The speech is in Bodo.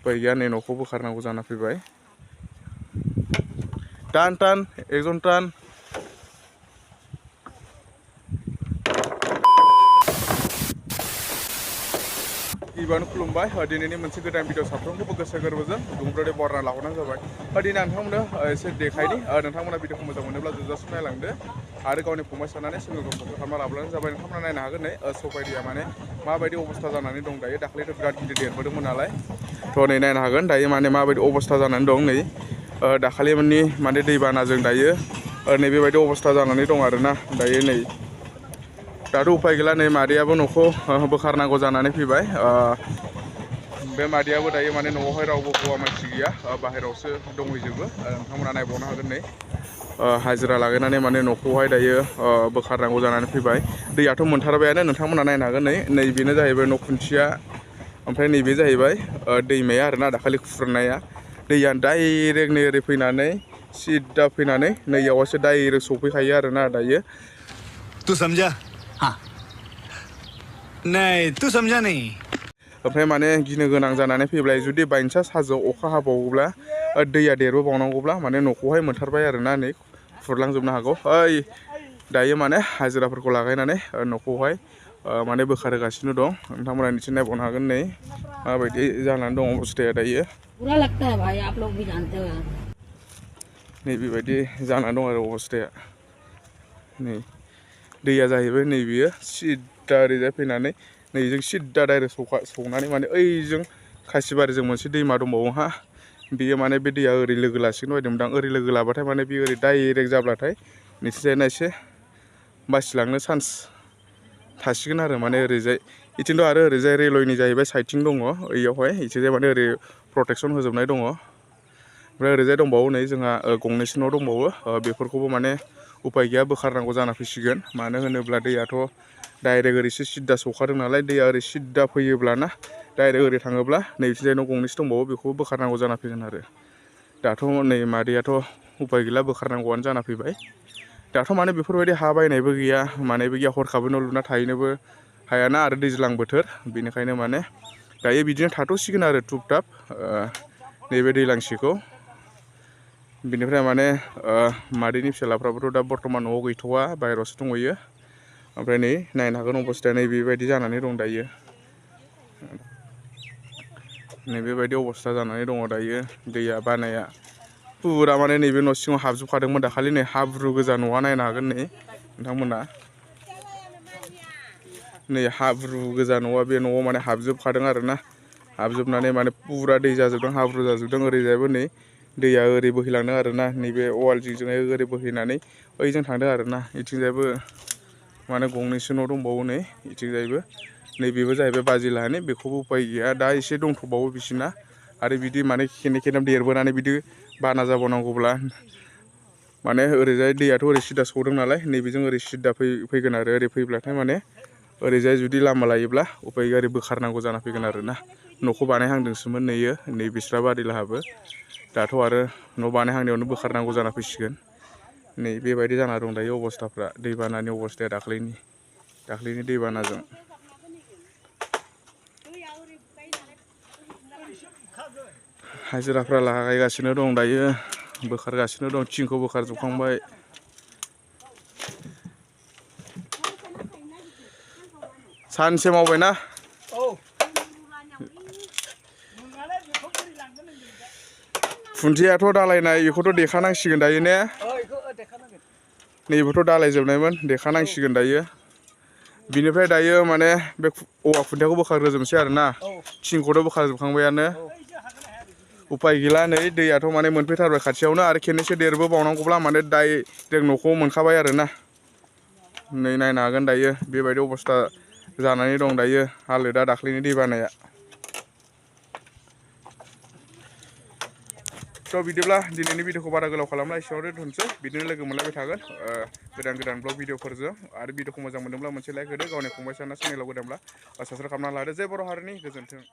उपाय गैया नै न'खौ बोखारनांगौ जाना फैबाय टान एकजन टान गिबियावनो खुलुमबाय दिनैनि मोनसे गोदान भिडिअ साफ्रोमखौबो गोसो गोरबोजों दुंब्रुदै बरना लाहरनाय जाबाय दिनै नोंथांमोननो एसे देखायनि नोंथांमोना भिडिअखौ मोजां मोनोब्ला जोबजासिम नायलांदो आरो गावनि फंबाय साननानै चेनेलखौ साबस्क्राइब खालामना लाब्लानो जाबाय नोंथांमोना नायनो हागोन नै सफारिया माने माबायदि अबस्था जानानै दं दायो दाख्लैथ' बिराद गिदिर देरबोदोंमोन नालाय थ' नै नायनो हागोन दायो माने माबायदि अबस्था जानानै दं नै दाखालिनि माने दैबानाजों दायो नैबेबायदि अबस्था जानानै दं आरोना दायो नै दाथ' उफाय गैला नै मादैयाबो न'खौ बोखारनांगौ जानानै फैबाय बे मादैयाबो दायो माने न'आवहाय रावबो हौवा मानसि गैया बाहेरायावसो दंहैजोबो नोंथांमोना नायबावनो हागोन नै हाजिरा लागायनानै माने न'खौहाय दायो बोखारनांगौ जानानै फैबाय दैयाथ' मोनथारबायानो नोंथांमोना नायनो हागोन नैबेनो जाहैबाय न' खुन्थिया ओमफ्राय नैबे जाहैबाय दैमाया आरोना दाखालि खुरनाया दैया डाइरेक्ट नै ओरै फैनानै सिदा फैनानै नैयावसो डाइरेक्ट सफैखायो आरोना दायो तू समझा हाँ नहीं तू समझा नहीं ओमफ्राय माने गिनो गोनां जानानै फैबाय जुदि बाइचान्स हाजोआव अखा हाबावोब्ला दैया देरबोबावनांगौब्ला माने न'खौहाय मोनथारबाय आरोना नै खुरलांजोबनो हागौ दायो माने हाजिराफोरखौ लागायनानै न'खौहाय माने बोखारहोगासिनो दं नोंथांमोना निसय नायबावनो हागोन नै माबायदि जानानै दं अबस्थाया दायो नै बेबायदि जानानै दं आरो अबस्थाया नै दैया जाहैबाय नैबेयो सिदा ओरैजाय फैनानै नैजों सिदा डाइरेक्ट सौनानै माने ओइजों खासिबारिजों मोनसे दैमा दंबावो हा बेयो माने बे दैया ओरै लोगो लासिगोन बायदोंमोन आं ओरै लोगो लाबाथाय माने बे ओरै डाइरेक्ट जाब्लाथाय नोंसिनिजायना एसे बासिलांनो चान्स थासिगोन आरो माने ओरैजाय इथिंथ' आरो ओरैजाय रेलवेनि जाहैबाय साइडथिं दङ इयावहाय इथिंजाय माने ओरै प्रटेकसन होजोबनाय दङ ओमफ्राय ओरैजाय दंबावो नै जोंहा गंनैसो न' दंबावो बेफोरखौबो माने उपाय गैया बोखारनांगौ जाना फैसिगोन मानो होनोब्ला दैयाथ' डाइरेक्ट ओरैसो सिदा सौखादों नालाय दैया ओरै सिदा फैयोब्लाना डाइरेक्ट ओरै थाङोब्ला नैथिंजाय न' गंनैसो दंबावो बेखौबो बोखारनांगौ जाना फैगोन आरो दाथ' नै मादैयाथ' उपाय गैला बोखारनांगौआनो जाना फैबाय दाथ' माने बेफोरबायदि हा बायनायबो गैया मानायबो गैया हरखाबै न' लुना थाहैनोबो हायाना आरो दैज्लां बोथोर बेनिखायनो माने दायो बिदिनो थाथ'सिगोन आरो थुब थाब नैबे दैलांसेखौ बिनिफ्राय माने मादैनि फिसालाफ्राबोथ' दा बर्थमान न'आव गैथ'वा बाहेरायावसो दंहैयो ओमफ्राय नै नायनो हागोन अबस्थाया नै बेबायदि जानानै दं दायो नै बेबायदि अबस्था जानानै दङ दायो दैया बानाया फुरा माने नैबे न' सिङाव हाबजोबखादोंमोन दाखालि नै हाब्रु गोजा न'आ नायनो हागोन नै नोंथांमोना नै हाब्रु गोजा न'आ बे न'आव माने हाबजोबखादों आरोना हाबजोबनानै माने फुरा दै जाजोबदों हाब्रु जाजोबदों ओरैजायबो नै दैया ओरै बोहैलांदों आरोना नैबे वाल जिंजोंहाय ओरै बोहैनानै ओइजों थांदों आरोना इथिंजायबो माने गंनैसो न' दंबावो नै इथिंजायबो नैबेबो जाहैबाय बाजिलाहानि बेखौबो उपाय गैया दा एसे दंथ'बावो बिसिना आरो बिदि माने खेननै देरबोनानै बिदि बाना जाबावनांगौब्ला माने ओरैजाय दैयाथ' ओरै सिदा सौदों नालाय नैबेजों ओरै सिदा फैगोन आरो ओरै फैब्लाथाय माने ओरैजाय जुदि लामा लायोब्ला उपाय गैया ओरै बोखारनांगौ जाना फैगोन आरोना न'खौ बानायहांदोंसोमोन नैयो नै बिस्रा बादिलाहाबो दाथ' आरो न' बानायहांनायावनो बोखारनांगौ जाना फैसिगोन नै बेबायदि जाना दं दायो अबस्थाफ्रा दैबानानि अबस्थाया दाख्लैनि दैबानाजों हाजिराफ्रा लागायगासिनो दं दायो बोखारगासिनो दं थिंखौ बोखारजोबखांबाय सानसे मावबायना खुन्थियाथ' दालायनाय बेखौथ' देखानांसिगोन दायो ने नैबोथ' दालायजोबनायमोन देखानांसिगोन दायो बिनिफ्राय दायो माने बे औवा खुन्थियाखौ बोखारग्रोजोबनोसै आरोना थिंखौथ' बोखारजोबखांबायानो उपाय गैला नै दैयाथ' माने मोनफैथारबाय खाथियावनो आरो खेननैसो देरबोबावनांगौब्ला माने डाइरेक्ट न'खौ मोनखाबाय आरोना नै नायनो हागोन दायो बेबायदि अबस्था जानानै दं दायो हालोदा दाख्लैनि दैबानाया थ' बिदिब्ला दिनैनि भिडिअखौ बारा गोलाव खालामला एसेयावनो दोनसै बिदिनो लोगो मोनलायबाय थागोन गोदान ब्लग भिडिअफोरजों आरो भिडिअखौ मोजां मोनदोंब्ला मोनसे लाइक होदो गावनि फंबाय साना चेनेलाव गोदानब्ला साबस्क्राइब खालामना लादो जय बर' हारिनि गोजोन्थों।